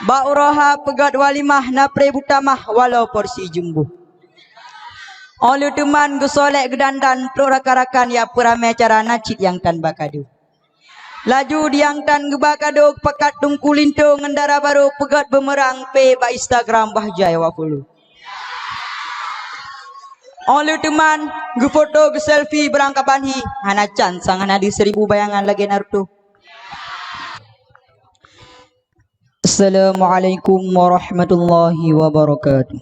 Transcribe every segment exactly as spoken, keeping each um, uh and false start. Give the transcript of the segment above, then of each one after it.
Bak uroe ha peugét walimah na pré butamah walau porsi jumbo. Óh lheueh teuma geusolek geudandan trok rakan-rakan ya peuramé acara na cit nyang tan ba kado. Laju di nyang tan geuba kado pakat teungku linto ngon dara barô peugét beumeurang pé bak Instagram bah jai awak follow. Óh lheueh teuma geufoto geuselfie beurangkaban hi hana can sang hana di seribu bayangan lagée Naruto. Assalamualaikum warahmatullahi wabarakatuh.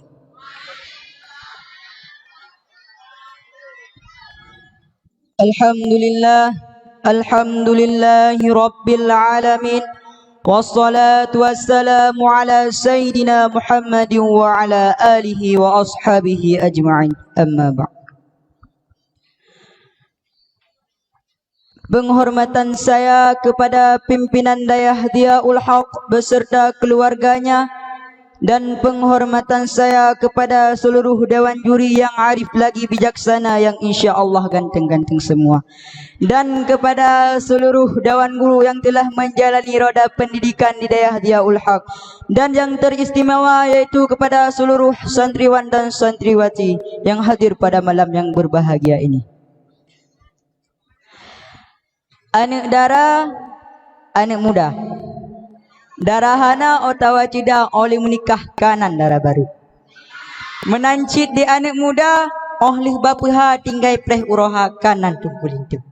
Alhamdulillah, alhamdulillahi rabbil alamin. Wassalatu wassalamu ala sayyidina Muhammadin wa ala alihi wa ashabihi ajma'in. Amma ba'd. Penghormatan saya kepada pimpinan Dayah Diyaul Haq beserta keluarganya, dan penghormatan saya kepada seluruh dewan juri yang arif lagi bijaksana yang insya Allah ganteng-ganteng semua, dan kepada seluruh dewan guru yang telah menjalani roda pendidikan di Dayah Diyaul Haq, dan yang teristimewa yaitu kepada seluruh santriwan dan santriwati yang hadir pada malam yang berbahagia ini. Aneuëk dara, aneuëk muda. Dara hana atawa ceuda óh lheueh meunikah ka nan dara barô. Meunan cit di aneuëk muda, óh lheueh bapeuha tinggai preh uroe ha ka nan teungku linto.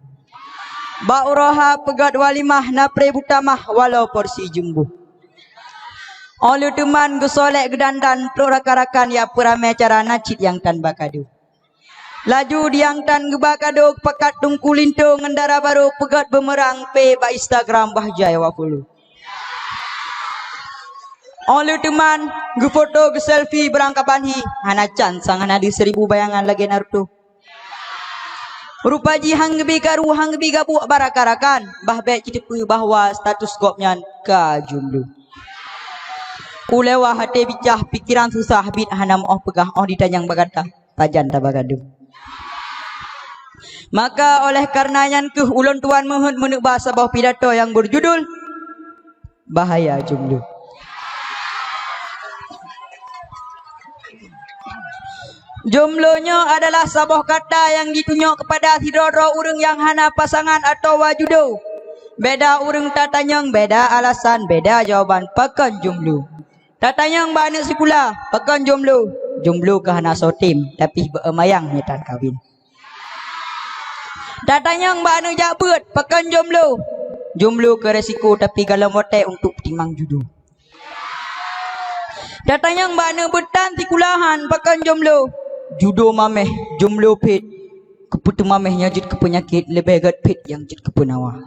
Bak uroe ha peugét walimah na pré butamah walau porsi jumbo. Óh lheueh teuma geusolek geudandan trok rakan-rakan ya peuramé acara na cit nyang tan ba kado. Laju di nyang tan geuba kado pakat teungku linto ngon dara barô peugét beumeurang pé bak Instagram bah jai awak follow. Óh lheueh teuma geufoto geuselfie beurangkaban hi hana can sang hana di seribu bayangan lagée Naruto. Rupa jih han geubi karu han geubi gabuek bak rakan-rakan bah bék jiteupeue bahwa status gobnyan ka jumlo. Ulée wah até bicah pikeran susah bit hana meuoh peugah óh ditanyong bak gata. Pajan taba gadôh. Maka oleh karena nyan keuh ulôn tuan meuheuet meuneuk ba saboh pidato nyang beujudul Bahaya Jumlo. Jumlo nyoe adalah saboh kata nyang jitunyok keupada sidroe-droe ureuëng nyang hana pasangan atawa judo. Beda ureuëng tatanyong, beda alasan, beda jawaban pakon jumlo. Tatanyong bak aneuëk sikula, pakon jumlo? Jumlo ka hana soe tem, tapi beumayang nyoe tan kawin. Tatanyong bak aneuëk jak beuet, pakon jumlo? Jumlo ka resiko, tapi galom watée untuk timang judo. Tatanyong bak aneuëk beutan sikulahan, pakon jumlo? Judo mameh, jumlo phét. Keupeue teumameh nyang jeuet keu peunyakét leubeh gét phét nyang jeuet keu peunawa.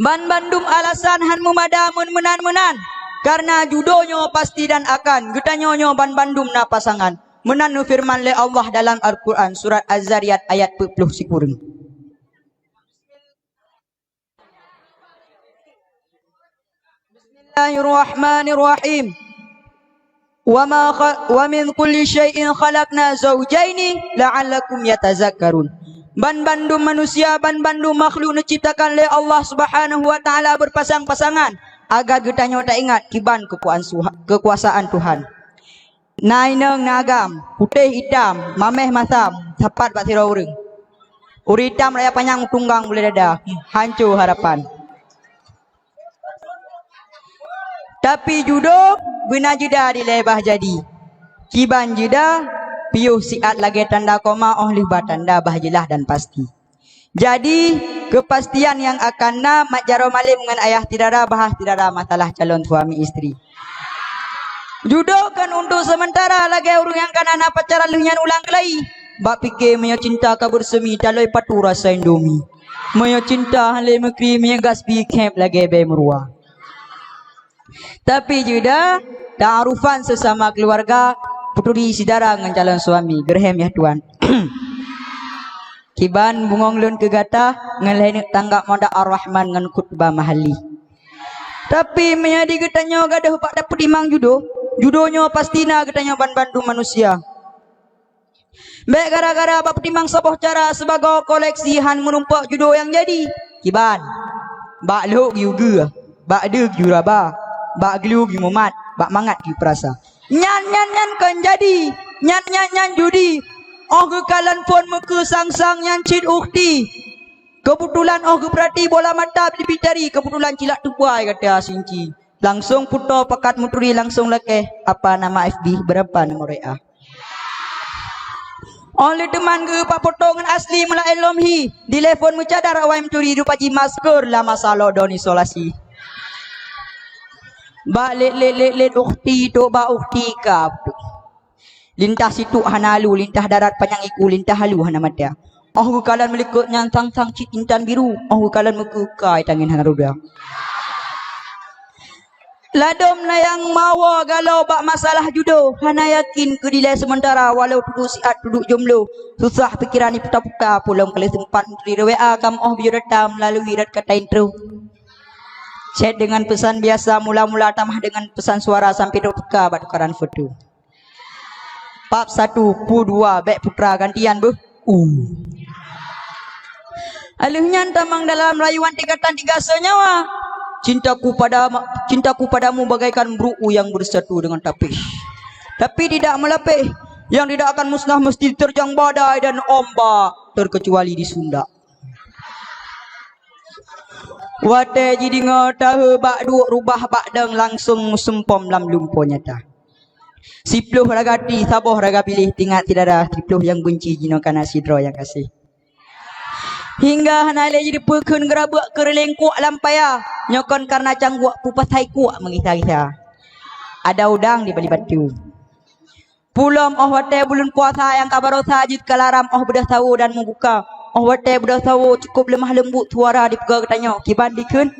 Banbandum alasan han meumada meunan-meunan, karena judo nyoe pasti dan akan geutanyoe nyoe banbandum na pasangan. Meunan neufeureuman lé Allah dalam Al-Quran, surat Az-Zariyat ayat peuet ploh sikureueng. Bismillahirrahmanirrahim. Wa ma kha-, wa min kulli syai'in khalaqna zaujaini la'allakum yatazakkarun. Banbandum manusia, banbandum makhluk neuciptakan lé Allah Subhanahu wa Ta'ala beupasang-pasangan, agar geutanyoe taingat kiban keukuasaan suha-, keukuasaan Tuhan. Na inong, na agam, putéh itam, mameh masam, sapat bak sidroe ureuëng. Ureuëng itam raya panyang meutunggang bulée dada, hanco harapan. Tapi judo beuna jeuda dilée bah jadi. Kiban jeuda, piôh siat lagée tanda koma óh lheueh ba tanda bah jeulaih dan pasti. Jadi, keupastian nyang akan na mat jaroe malem ngon ayah syedara bahas syedara masalah calon suami istri. Judo kon untuk sementara lagée ureuëng nyang ka na pacaran lheueh nyan ulang keulayi. Bak pike meunyoe cinta ka beurseumi taloi patu rasa indomie. Meunyoe cinta han lé meukri meunyoe gas pi khép lagée bée meuruwa. Tapi jeuda, ta'arufan sesama keluarga, peuturi syedara ngon calon suami, geureuhem yah tuan. Kiban bungong lôn keu gata, ngon lhée neuk tanggap modak Ar-Rahman ngon khutbah mahalli. Tapi meunyo di geutanyoe gadôh bak tapeutimang judo, judo nyoe pasti na geutanyoe banbandum manusia. Bék gara-gara bak peutimang saboh cara sibagoe koleksi han meurumpok judo nyang jadi. Kiban, bak lhok geuyue, bak deuh geuyue raba, Bak glue geumumat, bak mangat geupeurasa. Nyan, nyan, nyan kon jadi. Nyan, nyan, nyan judi. Óh geukalon phon meukeusang-sang nyan cit ukhti. Keubeutulan óh geupeurati bola mata bit-bit jari, keubeutulan cilak teubai gata sinci. Langsong peutoe pakat meuturi, langsong lakée, apa nama F B, berapa nomor W A. Óh lheueh teuman geupak poto ngon asli meulaén lom hi, di telepon meucadar awai meuturi, rupa jih masker lam masa lockdown isolasi. Bak lét, lét, lét, lét ukhti, tok bak ukhti ka. Lintah situk hana alu, lintah darat panyang iku, lintah alu hana mata. Óh geukalon meulikot nyan sang-sang cit intan biru, óh geukalon meukeukai tangen hana roda. Ladôm na nyang meuwoe galo bak masalah judo, hana yakin keu dilée seumeutara walau tuduek siat tuduek jomlo. Susah pikeran iputa-puta, pulom ka lheueh seumpat meuturi W A kam óh biyeu data meulalui rat kata intro. Chat deungon peusan biasa, mula-mula tamah deungon peusan suara sampoe trok teuka bak tukaran foto. Pap satu, pu dua, bék putra gantian beuh. U. Aleuh nyan tamong dalam rayuan tingkatan tiga senyawa. Cintaku pada, cintaku padamu bagaikan beruku yang bersatu dengan tapih. Tapi tidak melapeh. Yang tidak akan musnah mesti terjang badai dan ombak terkecuali di Sunda. Watée jideungoe tahe bak duek rubah bak dong langsong meusumpom lam lumpo nyata. Siploh raga ti, saboh raga piléh, tingat syedara, siploh nyang beunci jinoe kana sidroe nyang gaséh. Hingga hana lé jiteupeu kheun geurabeuek keureuleng kuak lam paya, nyoe kon kareuna cangguek peupasai kuak meugisa-gisa. Ada udang di bali batu. Pulom óh watée buleuen puasa nyang ka barosa jeuet ka laram óh beudôh sawo dan meubuka. Óh watée beudôh sawo cukôp leumah leumbut suara dipeugah geutanyoe kiban dikheun,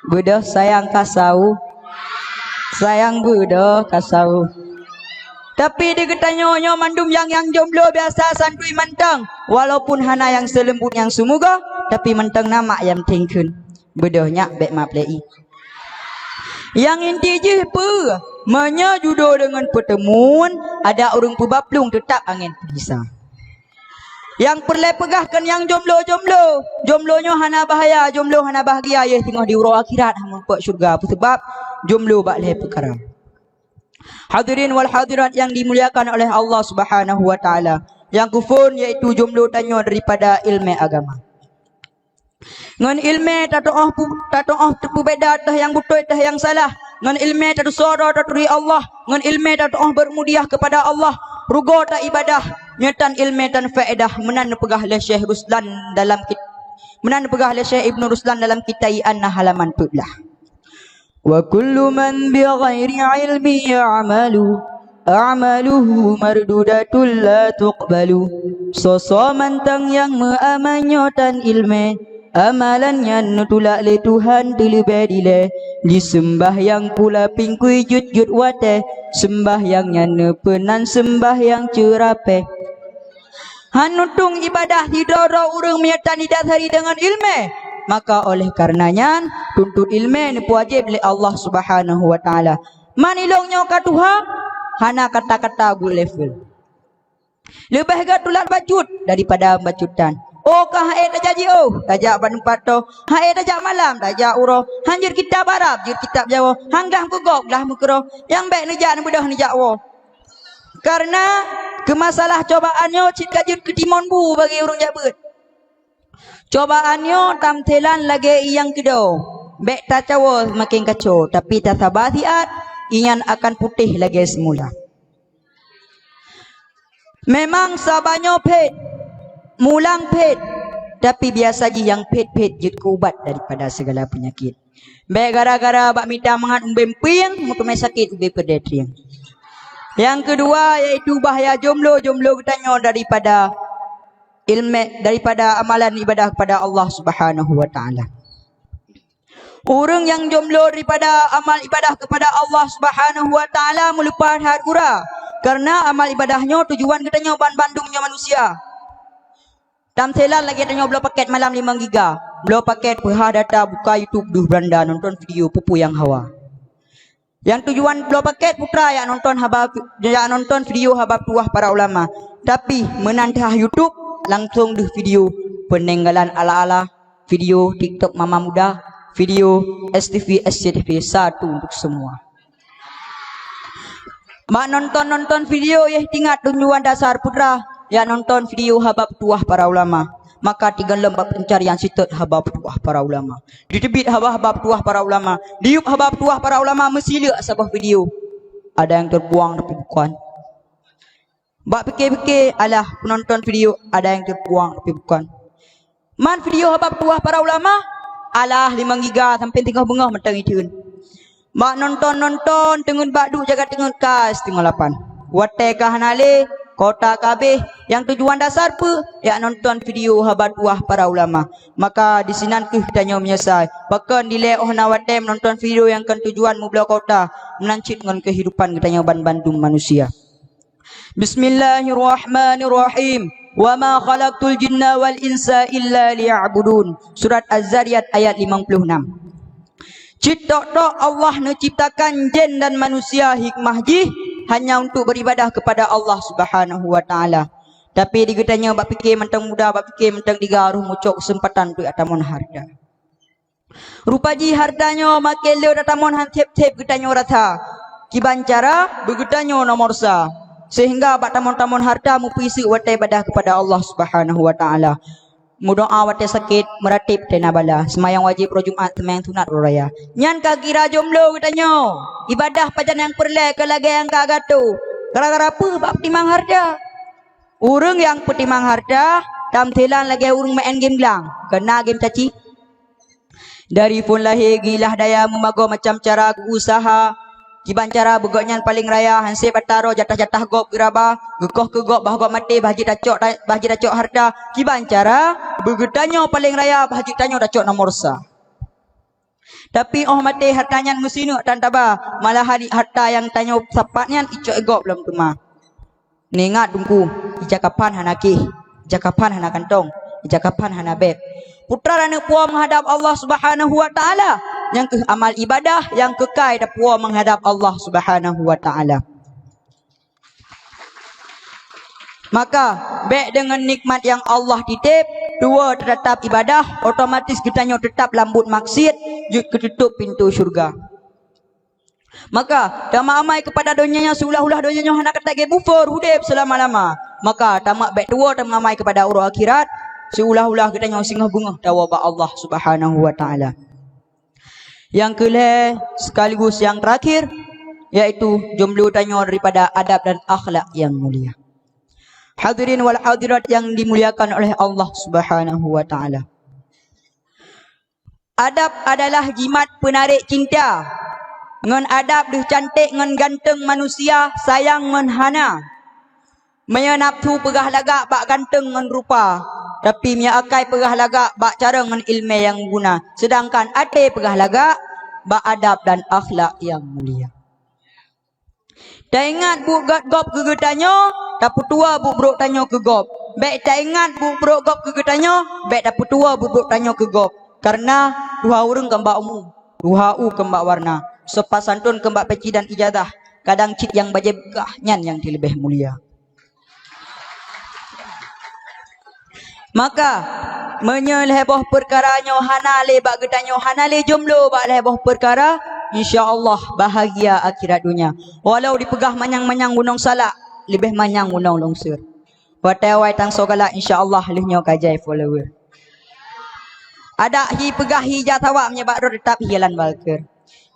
"Beudôh sayang ka sawo, sayang beudôh ka sawo." Tapi di geutanyoe nyoe mandum nyang, nyang jomblo biasa santui mantong, walaupun hana nyang seuleumbut nyang seumoga, tapi mantong na mak nyang tengkheun, "Beudôh nyak bék map lé i." Nyang inti jih peue? Meunyoe judo deungon peuteumuen, adak ureuëng peubaplueng teutab angén peugisa. Nyang peureulée peugah keu nyang jomblo-jomblo, jomblo nyoe hana bahaya, jomblo hana bahgia, yeh singoh di uroe akhirat hana mupok syeuruga. Peue seubab? Jomblo bak lhée peukara. Hadirin wal hadirat yang dimuliakan oleh Allah Subhanahu wa Taala, nyang keuphon yaitu jomblo tanyoe daripada iéleumé agama. Ngon iéleumé tatuoh pu-, tatuoh teupeubeda teuh nyang beutôi teuh nyang salah. Ngon iéleumé tatusoe droe taturi Allah. Ngon iéleumé tatuoh beureu'mudiah keupada Allah. Rugoe taibadah, nyoe tan iéleumé tan faedah, meunan neupeugah lé Syekh Ruslan dalam kit-, meunan neupeugah lé Syekh Ibnu Ruslan dalam kitab I'anah halaman peuet blah. "Wa kullu man bi ghairi ilmi ya'malu, a'maluhu mardudatun la tuqbalu." Soe-soe mantong nyang meuamal nyoe tan iéleumé, amalan nyan neutulak lé Tuhan teuleubée dilée. Jiseumbahyang pula pingkui jeuet-jeuet watée, seumbahyang nyan neupeunan seumbahyang ceurapée. Han neutueng ibadah sidroe-droe ureuëng meunyoe tan didasari deungon iéleumé. Maka oleh kareuna nyan, tuntut iéleumé neupeuwajéb lé Allah Subhanahu wa Taala. Man ilong nyoe ka tuha, hana kata-kata buet level. Leubeh gét tulat bacut daripada bacutan. Oh ka hai tajak jiôh, tajak bak teumpat toh. Hai tajak malam, tajak uroe. Han jeuet kitab Arab, jeuet kitab Jawoe. Han glah meugok, glah meukeurôh. Nyang bék neujak neubeudôh neujak woe. Kareuna keu masalah cobaan nyoe cit ka jeuet keu timon bu bagi ureuëng jak beuet. Cobaan nyoe tamthilan lagée ié nyang keudo, bék tacawoe seumaken kaco, tapi tasaba siat, ié nyan akan putéh lagée seumula. Memang saba nyoe phét, mulang phét, tapi biasa jih nyang phét-phét jeuet keu ubat daripada sigala peunyakét. Bék gara-gara bak mita mangat ubé meupieng, meuteumé sakét ubé peudeh trieng. Nyang keudua, yaitu bahya jomblo-jomblo geutanyoe daripada iéleumé, daripada amalan ibadah kepada Allah Subhanahu wa Taala. Ureuëng nyang jomblo daripada amal ibadah kepada Allah Subhanahu wa Taala meulupa that gura, kareuna amal ibadah nyoe tujuan geutanyoe ban bandum nyoe manusia. Tamthilan lagée tanyoe bloe pakét malam limong giga. Bloe pakét peuhah data buka YouTube deuh beuranda nonton video peue-peue nyang hawa. Nyang tujuan bloe pakét putra jak nonton haba, jak nonton video haba tuwah para ulama. Tapi meunan teuhah YouTube langsong deuh video peuninggalan ala-ala, video TikTok mama muda, Video S T V, S C T V satu untuk semua. Bak nonton-nonton video yeh tingat tujuan dasar putra, ya nonton video haba peutuah para ulama. Maka tiga lom bak pencarian sitot haba peutuah para ulama. Diteubiet haba-haba peutuah para ulama. Diyueb haba peutuah para ulama meusileuk saboh video. Ada yang terbuang tapi bukan. Bak pike-pike, alah, penonton video ada yang terbuang tapi bukan. Man video haba peutuah para ulama, alah, limong giga sampai singoh beungoh mantong itheun. Bak nonton-nonton teungeut bak duek jaga teungeut ka singoh lapan. Watèe ka hana lé, kota ka abéh, nyang tujuan dasar peue? Jak nonton video haba peutuah para ulama. Maka disinan kheueh geutanyoe meunyeusai. Pakon dilèe óh na watèe meunonton video nyang kon tujuan meubloe kota, meunan cit ngon keuhidupan geutanyoe banmandum manusia. Bismillahirrahmanirrahim. Wa ma khalaqtul jinna wal insa illa liya'budun. Surat Az-Zariyat ayat limong ploh nam. Cit tok-tok Allah neuciptakan jén dan manusia hikmah jih hanya untuk beribadah kepada Allah Subhanahu wa Ta'ala. Tapi di geutanyoe bak pike mantong muda, bak pike mantong diga, roh mucok keuseumpatan untuk tamon hareuta. Rupa jih hareuta nyoe makin le tatamon han thép-thép geutanyoe rasa. Kiban cara beugeutanyoe nomor sa. Sehingga bak tamon-tamon hareuta meupeuiseuk watèe ibadah kepada Allah Subhanahu wa Ta'ala. Meudoa watèe sakét, meuratéb watèe na bala, seumayang wajéb uroe Jumat, seumayang sunat uroe raya. Nyan ka kira jomblo geutanyoe. Ibadah pajan nyang peureulèe keu lagèe nyang ka gato. Gara-gara peue? Bak peutimang hareuta. Ureueng nyang peutimang hareuta, tamsilan lagèe ureueng maén game glang, keu na game caci. Dari phon lahé geuilah daya meumagoe macam cara geuuseuha. Kiban cara beugöt nyan paleng raya, han sép ata roh jatah-jatah gob geuraba, geukoh keu gob bah gob maté, bah jeuet tacok, bah jeuet tacok hareuta. Kiban cara beugeutanyoe paleng raya, bah jeuet tanyoe tacok nomor sa. Tapi óh maté hareuta nyan meusineuk tan taba, malahan hareuta nyang tanyoe sapat nyan icok gob lom teuma. Neuingat Teungku, ija kapan hana kéh, ija kapan hana kantong, ija kapan hana bèk. Putra dan aneuk puwoe meuhadab Allah Subhanahu wa Ta'ala, nyang keuh amal ibadah nyang keukai tapuwoe meuhadab Allah Subhanahu wa Ta'ala. Maka, bèk deungon nikmat nyang Allah titép, tuwoe teutatap ibadah, otomatis geutanyoe teutap lam buet maksiet, jeuet keuteutôp pintoe syeuruga. Maka, tameuamai keupada donya nyoe siulah-ulah donya nyoe hana ka tagèe bufeur udép seulama-lama. Maka, tamak bèk tuwoe tameuamai keupada uroe akhirat, siulah-ulah geutanyoe singoh beungoh tawoe bak Allah Subhanahu wa Ta'ala. Nyang keulhèe sekaligus nyang terakhir, yaitu jomblo tanyoe daripada adab dan akhlak nyang mulia. Hadirin wal hadirat yang dimuliakan oleh Allah Subhanahu wa Ta'ala. Adab adalah jimat peunarek cinta. Ngon adab deuh canték ngon ganteng manusia sayang ngon hana. Meunyoe nafsu peugah lagak bak ganteng ngon rupa, tapi meunyoe akai peugah lagak bak carông ngon ileumèe nyang guna, seudangkan até peugah lagak bak adab dan akhlak nyang mulia. Taingat buet gèt gob keu geutanyoe, tapeutuwoe buet brôk tanyoe keu gob. Bèk taingat buet brôk gob keu geutanyoe, bèk tapeutuwoe buet brôk tanyoe keu gob. Kareuna dua ureueng keu bak umu, dua u keu bak warna, sopan santun keu bak peci dan ijazah, kadang cit nyang bajèe beukah nyan nyang leubèh mulia. Maka, meunyoe lhèe boh peukara nyoe hana lé bak geutanyoe, hana lé jomblo bak lhèe boh peukara, insya Allah bahagia akhirat donya. Walau dipeugah manyang-manyang gunong salak, leubèh manyang gunong lungseur. Watèe awai tang soe galak, insya Allah lheueh nyoe ka jai follower. Adak hi peugah hi jak sawak meunyoe bak droe teutap hi jalan balkeur.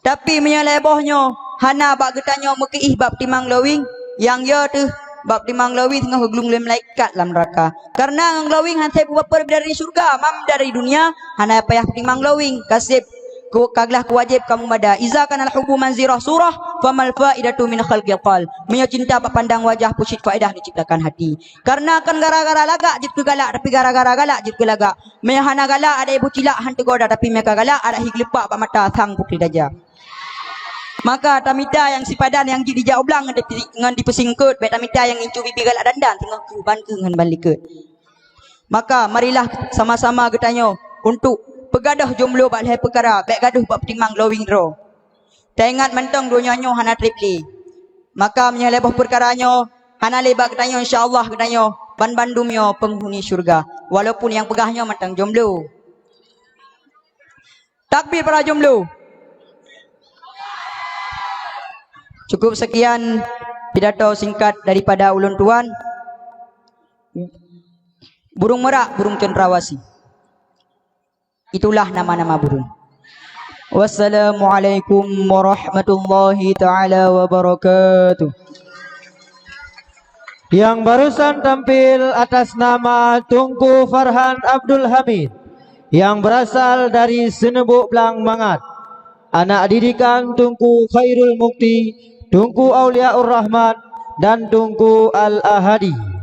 Tapi meunyoe lhèe boh nyoe hana bak geutanyoe meukiih bak peutimang glowing, nyang yo teuh bak peutimang glowing teungoh geuglung lé malaikat lam neuraka. Kareuna ngon glowing han sép bubapeur bidadari syeuruga, mam bidadari dunia hana payah peutimang glowing, ka sép ku-, ka glah keuwajéb kamoe mada. Iza kanal hubbu manzirah surah, famal faidatu min khalqil qalb. Meunyoe cinta bak pandang wajah, peue cit faedah neuciptakan hati. Kareuna kon gara-gara lagak jeuet keu galak, tapi gara-gara galak jeuet keu lagak. Meunyoe hana galak, adak ié beucilak han teugoda, tapi meunyoe ka galak, adak hi geuleupak bak mata sang putri raja. Maka tamita nyang sipadan nyang jeuet dijak u blang ngon dipe-, ngon dipeusingkot, bèk tamita nyang incu bibi galak dandan teungoh keuh ban keuh ngon ban likot. Maka marilah sama-sama geutanyoe untuk peugadôh jomblo bak lhèe peukara, bèk gadôh bak peutimang glowing droe. Taingat mantong donya nyoe hana trép lé. Maka meunyoe lhèe boh peukara nyoe hana lé bak geutanyoe, insya Allah geutanyoe banmandum nyoe peunghuni syeuruga, walaupun nyang peugah nyoe mantong jomblo. Takbir para jomblo. Cukup sekian pidato singkat daripada ulôn tuan. Burung merak, burung cendrawasih. Itulah nama-nama burung. Wassalamualaikum warahmatullahi taala wabarakatuh. Yang barusan tampil atas nama Teungku Farhan Abdul Hamid yang berasal dari Seuneubuek Blang Mangat, anak didikan Teungku Khairul Mukti, Teungku Auliaur Rahman, dan Teungku Al-Ahadi.